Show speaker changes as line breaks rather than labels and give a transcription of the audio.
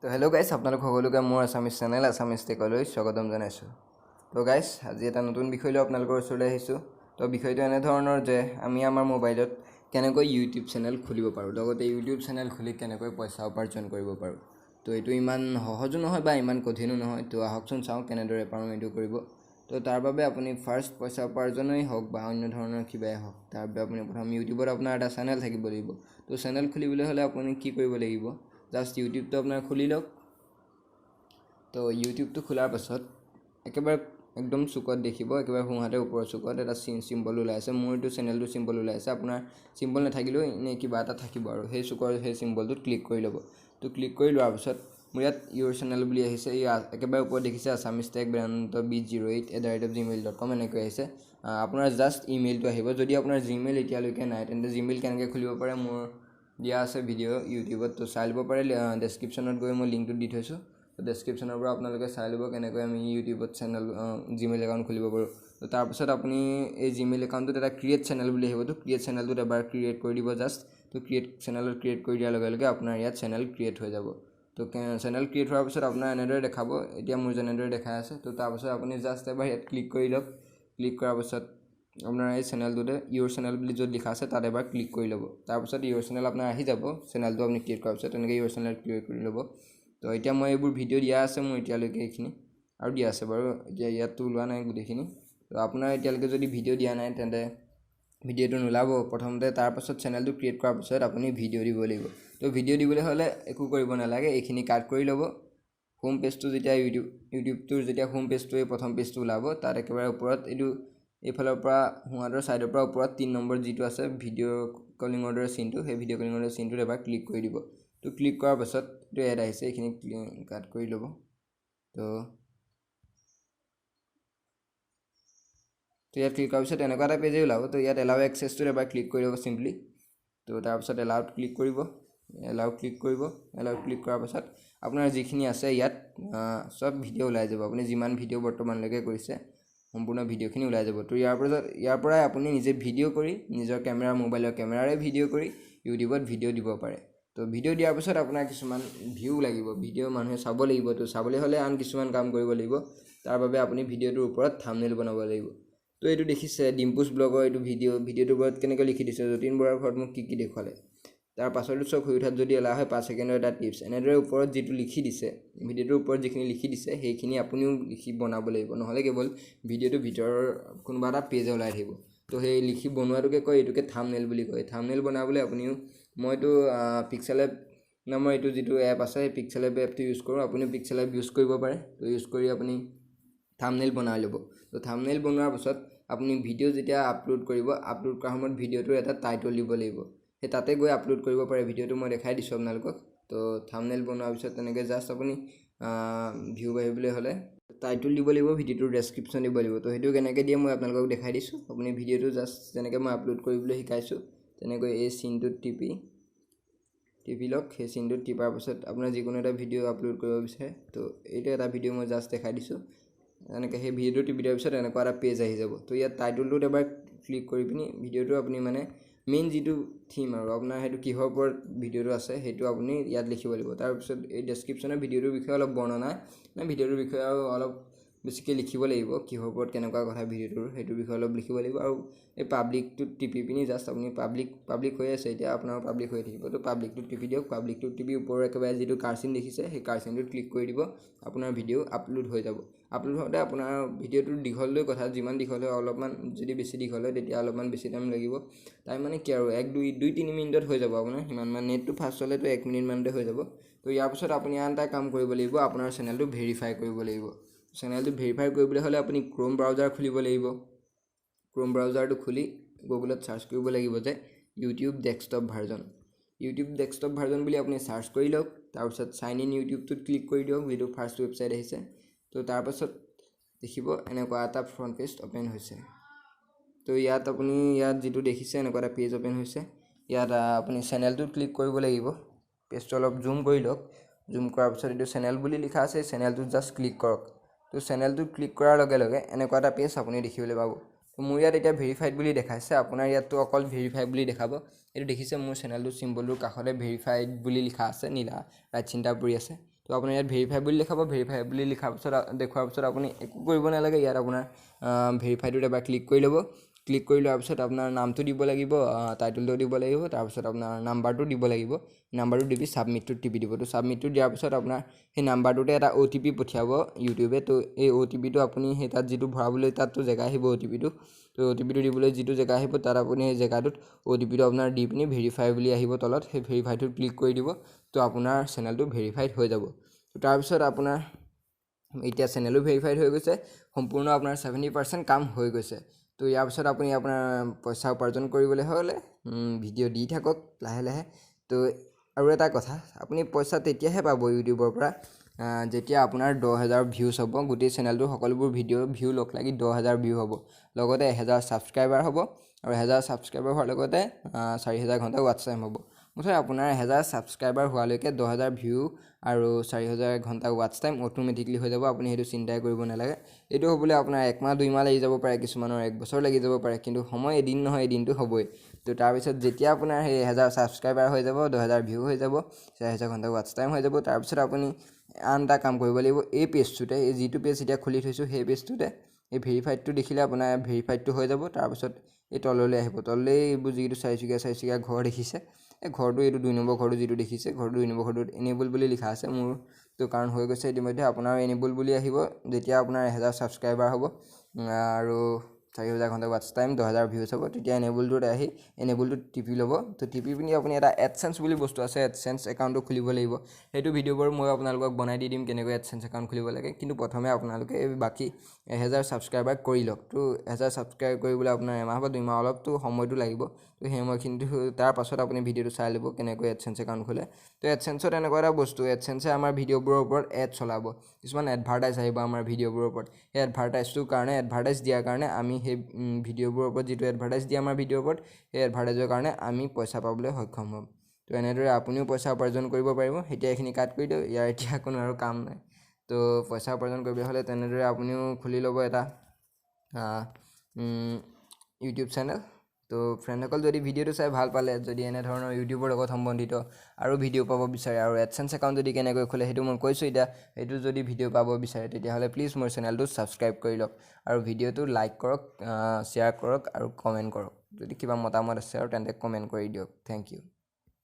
তো হেল্ল' গাইছ, আপোনালোক সকলোকে মোৰ আছামিজ চেনেল আছামিজ টেকলৈ স্বাগতম জনাইছোঁ। তো গাইছ, আজি এটা নতুন বিষয় লৈ আপোনালোকৰ ওচৰলৈ আহিছোঁ। তো বিষয়টো এনেধৰণৰ যে আমি আমাৰ মোবাইলত কেনেকৈ ইউটিউব চেনেল খুলিব পাৰোঁ, লগতে ইউটিউব চেনেল খুলি কেনেকৈ পইচা উপাৰ্জন কৰিব পাৰোঁ। তো এইটো ইমান সহজো নহয় বা ইমান কঠিনো নহয়। তো আহকচোন চাওঁ কেনেদৰে পাৰোঁ এইটো কৰিব। তো তাৰ বাবে আপুনি ফাৰ্ষ্ট পইচা উপাৰ্জনেই হওক বা অন্য ধৰণৰ কিবাই হওক, তাৰ বাবে আপুনি প্ৰথম ইউটিউবত আপোনাৰ এটা চেনেল থাকিব লাগিব। তো চেনেল খুলিবলৈ হ'লে আপুনি কি কৰিব লাগিব, জাষ্ট ইউটিউবটো আপোনাৰ খুলি লওক। তো ইউটিউবটো খোলাৰ পাছত একেবাৰে একদম চুকত দেখিব, একেবাৰে সোঁহাতে ওপৰৰ চুকত এটা চিম্বল ওলাই আছে। মোৰ এইটো চেনেলটোৰ চিম্বল ওলাই আছে, আপোনাৰ চিম্বল নাথাকিলেও এনেই কিবা এটা থাকিব আৰু সেই চুকৰ সেই চিম্বলটোত ক্লিক কৰি ল'ব। তো ক্লিক কৰি লোৱাৰ পাছত মোৰ ইয়াত ইউৰ চেনেল বুলি আহিছে। এই একেবাৰে ওপৰত দেখিছে Assamese tech Vedanta B 08@gmail.com এনেকৈ আহিছে। আপোনাৰ জাষ্ট ইমেইলটো আহিব। যদি আপোনাৰ জিমেইল এতিয়ালৈকে নাই, তেন্তে জিমেইল কেনেকৈ খুলিব পাৰে মোৰ দিয়া আছে ভিডিঅ' ইউটিউবত, তো চাই ল'ব পাৰে। ডেছক্ৰিপশ্যনত গৈ মই লিংকটো দি থৈছোঁ, তো ডেছক্ৰিপশ্যনৰ পৰা আপোনালোকে চাই ল'ব কেনেকৈ আমি ইউটিউবত চেনেল জিমেইল একাউণ্ট খুলিব পাৰোঁ। তো তাৰপাছত আপুনি এই জিমেইল একাউণ্টটোত এটা ক্ৰিয়েট চেনেল বুলি আহিব। তো ক্ৰিয়েট চেনেলটোত এবাৰ ক্ৰিয়েট কৰি দিব জাষ্ট। তো ক্ৰিয়েট চেনেলত ক্ৰিয়েট কৰি দিয়াৰ লগে লগে আপোনাৰ ইয়াত চেনেল ক্ৰিয়েট হৈ যাব। তো চেনেল ক্ৰিয়েট হোৱাৰ পিছত আপোনাৰ এনেদৰে দেখাব, এতিয়া মোৰ যেনেদৰে দেখাই আছে। তো তাৰপাছত আপুনি জাষ্ট এবাৰ ইয়াত ক্লিক কৰি লওক। ক্লিক কৰাৰ পাছত আপোনাৰ এই চেনেলটোতে ইউৰ চেনেল বুলি য'ত লিখা আছে তাত এবাৰ ক্লিক কৰি ল'ব। তাৰপাছত ইউৰ চেনেল আপোনাৰ আহি যাব। চেনেলটো আপুনি ক্ৰিয়েট কৰাৰ পিছত তেনেকৈ ইউৰ চেনেল ক্ৰিয়েট কৰি ল'ব। তো এতিয়া মই এইবোৰ ভিডিঅ' দিয়া আছে মোৰ এতিয়ালৈকে এইখিনি আৰু দিয়া আছে বাৰু, এতিয়া ইয়াততো ওলোৱা নাই গোটেইখিনি। তো আপোনাৰ এতিয়ালৈকে যদি ভিডিঅ' দিয়া নাই তেন্তে ভিডিঅ'টো নোলাব প্ৰথমতে। তাৰপাছত চেনেলটো ক্ৰিয়েট কৰাৰ পিছত আপুনি ভিডিঅ' দিব লাগিব। তো ভিডিঅ' দিবলৈ হ'লে একো কৰিব নালাগে, এইখিনি কাট কৰি ল'ব। হোম পেজটো যেতিয়া ইউটিউবটোৰ যেতিয়া হোম পেজটো এই প্ৰথম পেজটো ওলাব, তাত একেবাৰে ওপৰত এইটো এইফালৰ পৰা সোঁহাতৰ ছাইডৰ পৰা ওপৰত 3 নম্বৰ যিটো আছে ভিডিঅ' কলিঙৰ দৰে চিনটো, সেই ভিডিঅ' কলিঙৰ দৰে চিনটোত এবাৰ ক্লিক কৰি দিব। তো ক্লিক কৰাৰ পাছত এইটো এড আহিছে, এইখিনি কাট কৰি ল'ব। তো ইয়াত ক্লিক কৰাৰ পিছত এনেকুৱা এটা পেজেই ওলাব। তো ইয়াত এলাউ এক্সেছটোত এবাৰ ক্লিক কৰি ল'ব চিম্পলি। তো তাৰপিছত এলাউত ক্লিক কৰিব, এলাউ ক্লিক কৰিব। এলাউ ক্লিক কৰাৰ পাছত আপোনাৰ যিখিনি আছে ইয়াত চব ভিডিঅ' ওলাই যাব। আপুনি যিমান ভিডিঅ' বৰ্তমানলৈকে কৰিছে সম্পূৰ্ণ ভিডিঅ'খিনি ওলাই যাব। তো ইয়াৰ পৰাই আপুনি নিজে ভিডিঅ' কৰি নিজৰ কেমেৰা মোবাইলৰ কেমেৰাৰে ভিডিঅ' কৰি ইউটিউবত ভিডিঅ' দিব পাৰে। তো ভিডিঅ' দিয়াৰ পিছত আপোনাৰ কিছুমান ভিউ লাগিব, ভিডিঅ' মানুহে চাব লাগিব। তো চাবলৈ হ'লে আন কিছুমান কাম কৰিব লাগিব, তাৰ বাবে আপুনি ভিডিঅ'টোৰ ওপৰত থাম্বনেইল বনাব লাগিব। তো এইটো দেখিছে ডিম্পুজ ব্লগৰ এইটো ভিডিঅ'টোৰ ওপৰত কেনেকৈ লিখি দিছে, যতীন বৰাৰ ঘৰত মোক কি কি দেখুৱালে। তাৰ পাছতো চব শুই উঠাত যদি এলাহ হয় 5 ছেকেণ্ডৰ এটা টিপছ। এনেদৰে ওপৰত যিটো লিখি দিছে, ভিডিঅ'টোৰ ওপৰত যিখিনি লিখি দিছে সেইখিনি আপুনিও লিখি বনাব লাগিব, নহ'লে কেৱল ভিডিঅ'টোৰ ভিতৰৰ কোনোবা এটা পেজ ওলাই থাকিব। তো সেই লিখি বনোৱাটোকে কয়, এইটোকে থাম্বনেইল বুলি কয়। থাম্বনেইল বনাবলৈ আপুনিও, মইতো পিক্সেল এপ নামৰ এইটো যিটো এপ আছে সেই পিক্সেল এপ এপটো ইউজ কৰোঁ। আপুনিও পিক্সেল এপ ইউজ কৰিব পাৰে। তো ইউজ কৰি আপুনি থাম্বনেইল বনাই ল'ব। তো থাম্বনেইল বনোৱাৰ পাছত আপুনি ভিডিঅ' যেতিয়া আপলোড কৰিব, আপলোড কৰাৰ সময়ত ভিডিঅ'টোৰ এটা টাইটল দিব লাগিব। সেই তাতে গৈ আপলোড কৰিব পাৰে ভিডিঅ'টো, মই দেখাই দিছোঁ আপোনালোকক। তো থাম্বনেইল বনোৱাৰ পিছত তেনেকৈ জাষ্ট আপুনি ভিউ বাঢ়িবলৈ হ'লে টাইটল দিব লাগিব, ভিডিঅ'টোৰ ডেছক্ৰিপশ্যন দিব লাগিব। তো সেইটো কেনেকৈ দিয়ে মই আপোনালোকক দেখাই দিছোঁ। আপুনি ভিডিঅ'টো জাষ্ট যেনেকৈ মই আপলোড কৰিবলৈ শিকাইছোঁ তেনেকৈ এই চিনটোত টিপি লওক। সেই চিনটোত টিপাৰ পাছত আপোনাৰ যিকোনো এটা ভিডিঅ' আপলোড কৰিব বিচাৰে, তো এইটো এটা ভিডিঅ' মই জাষ্ট দেখাই দিছোঁ। এনেকৈ সেই ভিডিঅ'টো টিপি দিয়াৰ পিছত এনেকুৱা এটা পেজ আহি যাব। তো ইয়াত টাইটলটোত এবাৰ ক্লিক কৰি পিনি ভিডিঅ'টো আপুনি মানে মেইন যিটো থিম আৰু আপোনাৰ সেইটো কিহৰ ওপৰত ভিডিঅ'টো আছে সেইটো আপুনি ইয়াত লিখিব লাগিব। তাৰপিছত এই ডেছক্ৰিপশ্যনৰ ভিডিঅ'টোৰ বিষয়ে অলপ বৰ্ণনা, মানে ভিডিঅ'টোৰ বিষয়ে আৰু অলপ বেছিকৈ লিখিব লাগিব, কিহৰ ওপৰত কেনেকুৱা কথা ভিডিঅ'টোৰ সেইটোৰ বিষয়ে অলপ লিখিব লাগিব। আৰু এই পাব্লিকটোত টিপি পিনি জাষ্ট আপুনি পাব্লিক হৈ আছে এতিয়া, আপোনাৰ পাব্লিক হৈ থাকিব। তো পাব্লিকটোত টিপি দিয়ক। পাব্লিকটোত টিপি ওপৰৰ একেবাৰে যিটো কাৰ চিন দেখিছে সেই কাৰ চিনটোত ক্লিক কৰি দিব, আপোনাৰ ভিডিঅ' আপলোড হৈ যাব। আপলোড হওঁতে আপোনাৰ ভিডিঅ'টোৰ দীঘল লৈ কথা, যিমান দীঘল হয় অলপমান যদি বেছি দীঘল হয় তেতিয়া অলপমান বেছি টাইম লাগিব। টাইম মানে কি আৰু 1 2 3 মিনিটত হৈ যাব আপোনাৰ, সিমানমান। নেটটো ফাষ্ট হ'লেতো 1 মিনিটমানতে হৈ যাব। তো ইয়াৰ পিছত আপুনি আন এটা কাম কৰিব লাগিব, আপোনাৰ চেনেলটো ভেৰিফাই কৰিব লাগিব। চেনেলটো ভেৰিফাই কৰিবলৈ হ'লে আপুনি ক্ৰ'ম ব্ৰাউজাৰ খুলিব লাগিব। ক্ৰ'ম ব্ৰাউজাৰটো খুলি গুগলত চাৰ্চ কৰিব লাগিব যে YouTube desktop version. YouTube desktop version বুলি আপুনি চাৰ্চ কৰি লওক। তাৰপিছত চাইন ইন ইউটিউবটোত ক্লিক কৰি দিয়ক, যিটো ফাৰ্ষ্ট ৱেবছাইট আহিছে। তো তাৰপাছত দেখিব এনেকুৱা এটা ফ্ৰণ্ট পেজ অ'পেন হৈছে। তো ইয়াত আপুনি ইয়াত যিটো দেখিছে এনেকুৱা এটা পেজ অ'পেন হৈছে। ইয়াত আপুনি চেনেলটোত ক্লিক কৰিব লাগিব। পেজটো অলপ জুম কৰি লওক। জুম কৰাৰ পিছত এইটো চেনেল বুলি লিখা আছে, চেনেলটোত জাষ্ট ক্লিক কৰক। তো চেনেলটোত ক্লিক কৰাৰ লগে লগে এনেকুৱা এটা পেজ আপুনি দেখিবলৈ পাব। তো মোৰ ইয়াত এতিয়া ভেৰিফাইড বুলি দেখাইছে, আপোনাৰ ইয়াততো অকল ভেৰিফাই বুলি দেখাব। এইটো দেখিছে মোৰ চেনেলটোৰ চিম্বলটোৰ কাষতে ভেৰিফাইড বুলি লিখা আছে, নীলা ৰাইট চিন্তা পৰি আছে। তো আপোনাৰ ইয়াত ভেৰিফাই বুলি দেখাব। ভেৰিফাই বুলি লিখাৰ পিছত, দেখুৱাৰ পিছত আপুনি একো কৰিব নালাগে। ইয়াত আপোনাৰ ভেৰিফাইটোত এবাৰ ক্লিক কৰি ল'ব। ক্লিক কৰি লোৱাৰ পিছত আপোনাৰ নামটো দিব লাগিব, টাইটেলটো দিব লাগিব, তাৰপিছত আপোনাৰ নাম্বাৰটো দিব লাগিব। নাম্বাৰটো দি ছাবমিটটোত টিপি দিব। তো ছাবমিটটো দিয়াৰ পিছত আপোনাৰ সেই নাম্বাৰটোতে এটা অ'টিপি পঠিয়াব ইউটিউবে। তো এই অ'টিপিটো আপুনি সেই তাত যিটো ভৰাবলৈ তাততো জেগা আহিব অ'টিপিটো, তো অ'টিপিটো দিবলৈ যিটো জেগা আহিব তাত আপুনি সেই জেগাটোত অ'টিপিটো আপোনাৰ দি পিনি ভেৰিফাই বুলি আহিব তলত, সেই ভেৰিফাইটোত ক্লিক কৰি দিব। তো আপোনাৰ চেনেলটো ভেৰিফাইড হৈ যাব। তো তাৰপিছত আপোনাৰ এতিয়া চেনেলো ভেৰিফাইড হৈ গৈছে, সম্পূৰ্ণ আপোনাৰ 70% কাম হৈ গৈছে। তো ইয়াৰ পিছত আপুনি আপোনাৰ পইচা উপাৰ্জন কৰিবলৈ হ'লে ভিডিঅ' দি থাকক লাহে লাহে। তো আৰু এটা কথা, আপুনি পইচা তেতিয়াহে পাব ইউটিউবৰ পৰা যেতিয়া আপোনাৰ 10,000 ভিউজ হ'ব, গোটেই চেনেলটোৰ সকলোবোৰ ভিডিঅ' ভিউ লগ লাগি 10,000 ভিউ হ'ব, লগতে 1000 ছাবস্ক্ৰাইবাৰ হ'ব, আৰু 1000 ছাবস্ক্ৰাইবাৰ হোৱাৰ লগতে 4000 ঘণ্টা ৱাটচ টাইম হ'ব। মুঠতে আপোনাৰ 1000 ছাবস্ক্ৰাইবাৰ হোৱালৈকে 10,000 ভিউ আৰু 4000 ঘণ্টা ৱাটচ টাইম অট'মেটিকলি হৈ যাব, আপুনি সেইটো চিন্তাই কৰিব নালাগে। এইটো হ'বলৈ আপোনাৰ 1 মাহ 2 মাহ লাগি যাব পাৰে, কিছুমানৰ 1 বছৰ লাগি যাব পাৰে, কিন্তু সময় এদিন নহয় এদিনটো হ'বই। তো তাৰপিছত যেতিয়া আপোনাৰ সেই 1000 ছাবস্ক্ৰাইবাৰ হৈ যাব, 10,000 ভিউ হৈ যাব, 4000 ঘণ্টা ৱাটচ টাইম হৈ যাব, তাৰপিছত আপুনি আন এটা কাম কৰিব লাগিব। এই পেজটোতে, এই যিটো পেজ এতিয়া খুলি থৈছোঁ সেই পেজটোতে এই ভেৰিফাইডটো দেখিলে আপোনাৰ ভেৰিফাইডটো হৈ যাব। তাৰপিছত এই তললৈ আহিব, তললৈ এইবোৰ যিটো চাৰিচুকীয়া চাৰিচুকীয়া ঘৰ দেখিছে, এই ঘৰটো, এইটো 2 নম্বৰ ঘৰটো যিটো দেখিছে, ঘৰটো 2 নম্বৰ ঘৰটোত এনেবল বুলি লিখা আছে, মোৰতো কাৰণ হৈ গৈছে ইতিমধ্যে। আপোনাৰ এনেবল বুলি আহিব যেতিয়া আপোনাৰ 1000 ছাবস্ক্ৰাইবাৰ হ'ব আৰু 4000 ঘণ্টা ৱাটচ টাইম, 10,000 ভিউজ হ'ব, তেতিয়া এনেবলটোত আহি এনেবলটোত টিপি ল'ব। তো টিপি পিনি আপুনি এটা এডচেঞ্চ বুলি বস্তু আছে, এডচেঞ্চ একাউণ্টটো খুলিব লাগিব। সেইটো ভিডিঅ' বাৰু মই আপোনালোকক বনাই দি দিম কেনেকৈ এডচেঞ্চ একাউণ্ট খুলিব লাগে, কিন্তু প্ৰথমে আপোনালোকে এই বাকী 1000 ছাবস্ক্ৰাইবাৰ কৰি লওক। তো 1000 ছাবস্ক্ৰাইব কৰিবলৈ আপোনাৰ 1 মাহ বা 2 মাহ অলপতো সময়টো লাগিব, তো সেই সময়খিনিতো তাৰ পাছত আপুনি ভিডিঅ'টো চাই ল'ব কেনেকৈ এডচেঞ্চ একাউণ্ট খোলে। তো এডচেঞ্চত এনেকুৱা এটা বস্তু, এডচেঞ্চে আমাৰ ভিডিঅ'বোৰৰ ওপৰত এড চলাব, কিছুমান এডভাৰটাইজ আহিব আমাৰ ভিডিঅ'বোৰৰ ওপৰত। সেই এডভাৰটাইজটোৰ কাৰণে, এডভাৰটাইজ দিয়াৰ কাৰণে আমি সেই ভিডিঅ'বোৰৰ ওপৰত যিটো এডভাৰটাইজ দিয়ে আমাৰ ভিডিঅ'ৰ ওপৰত, সেই এডভাৰটাইজৰ কাৰণে আমি পইচা পাবলৈ সক্ষম হ'ম। তো এনেদৰে আপুনিও পইচা উপাৰ্জন কৰিব পাৰিব। এতিয়া এইখিনি কাট কৰি দিয়ক, ইয়াৰ এতিয়া কোনো আৰু কাম নাই। তো পইচা উপাৰ্জন কৰিবলৈ হ'লে তেনেদৰে আপুনিও খুলি ল'ব এটা ইউটিউব চেনেল। তো ফ্ৰেণ্ডসকল, যদি ভিডিঅ'টো চাই ভাল পালে, যদি এনেধৰণৰ ইউটিউবৰ লগত সম্বন্ধিত আৰু ভিডিঅ' পাব বিচাৰে আৰু এডচেঞ্চ একাউণ্ট যদি কেনেকৈ খোলে সেইটো মই কৈছোঁ এতিয়া, সেইটো যদি ভিডিঅ' পাব বিচাৰে তেতিয়াহ'লে প্লিজ মোৰ চেনেলটো ছাবস্ক্ৰাইব কৰি লওক আৰু ভিডিঅ'টো লাইক কৰক, শ্বেয়াৰ কৰক আৰু কমেণ্ট কৰক। যদি কিবা মতামত আছে আৰু তেন্তে কমেণ্ট কৰি দিয়ক। Thank you.